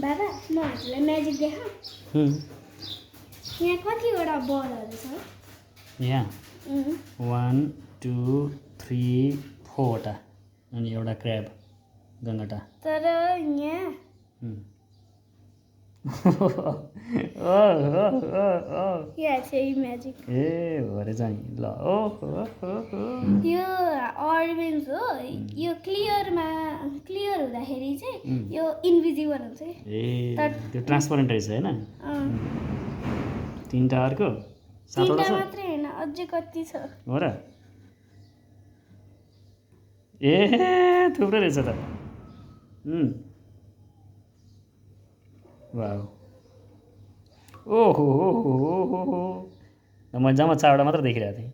बाबा म हजुरलाई म्याजिक देखाऊँ यहाँ कतिवटा बलहरू छ यहाँ 1 2 3 4 वटा अनि एउटा क्र्याब गङ्गटा तर यहाँ यहाँ चाहिँ म्याजिक ए हो रहेछ नि ल यो अरेन्ज हो यो क्लियर हुँदाखेरि चाहिँ यो इन्भिजिबल हुन्छ ए त्यो ट्रान्सपरेन्ट रहेछ हैन तीनटा अर्को सातवटा छ मात्रै हैन अझै कति छ हो र ए थुप्रै रहेछ त वाउ ओहो मैले जम्मा 4वटा मात्र देखिरहेको थिएँ